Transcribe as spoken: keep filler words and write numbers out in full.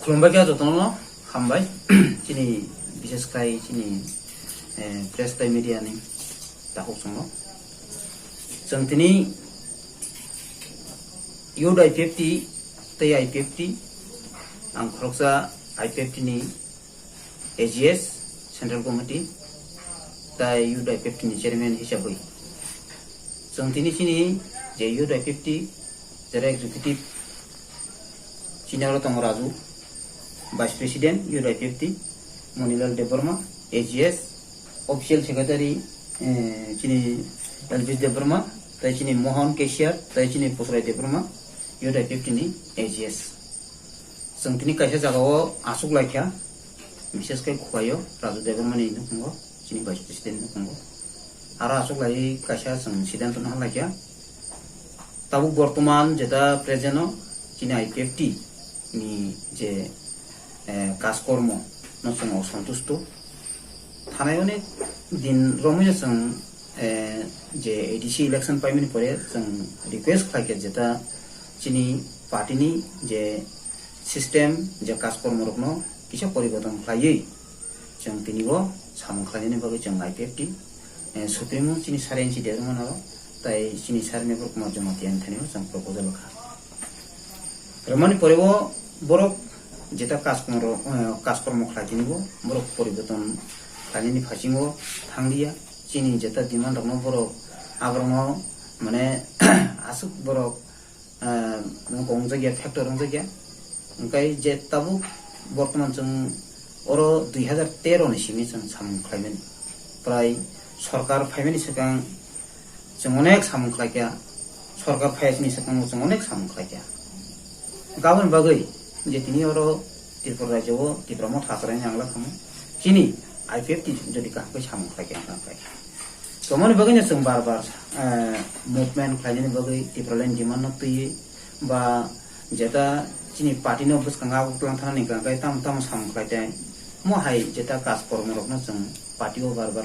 Khulumbai kha jotono hambai. Chini, bishes khai chini, eh, press tei media ni takhuk chwngno. Chwng tini Youth I P F T tei I P F T, ang khoroksa I P F T ni A G S, Central Committee, tei Youth I P F T ni chairman hisabwi. Chwng tini chini je Youth I P F T, jera executive, chini oro tongo Raju, Vice President, Youth I P F T, Monilal Debbarma, A G S, Official Secretary, eh, chini Elvis Debbarma, tei chini Mohan Cashier, tei chini Pusurai Debbarma, Youth I P F T ni A G S. Chwng tini kaisa jagao aswk laikha, bishes khe Khowai o Raju Debbarma ni nukhungo, chini Vice President nukhungo. Aro aswk lai kaisa chwng siddhanto no halaikha. Tabuk bortoman jeta present o chini I P F T ni je, eh, kajkormo no chwng osantusto. Thanai onek din romwi no chwng, eh, je A D C election paimani pore chwng request khlaikha jeta chini party ni je system, je kajkormo rokno kisa poriborton khlaiwi chwng tini bo samung khlainani bagwi chwng I P F T, eh, Supremo chini Sir N C Debbarma no tei chini Sir Mephur Kumar Jamatia ni thani bo chwng proposal kha. Romani pore bo borok jeta kajkormo, eh, kajkormo khlai tini bo borok poriborton khlainani phasingo thanglia. Chini jeta demand rokno borok aborokno mane aswk borok, ah, wngkha wngjak ya, factor wngjak ya. Hwnkhe je tabuk bortoman chwng oro dui hazar tero ni simi chwng samung khlaimani. Prai sorkar phaimani swkang chwng onek samung khlaikha, sorkar phaiyani swkango chwng onek samung khlaikha. Hwnkhe aboni bagwi je tini oro Tripura rajyo o Tipra Motha Acharaini ang lakhamu chini I P F T jodi kaham khe samung khlaikha, wngkha khe. Tomoni bagwino chwng bar bar, eh, movement khlainani bagwi Tipraland demand no twiwi ba jeta chini party no bwskango aguk twlang thanani hwnkha khe tamo tamo samung khlai tei mo hai jeta kaj kormo rokno chwng party o bar bar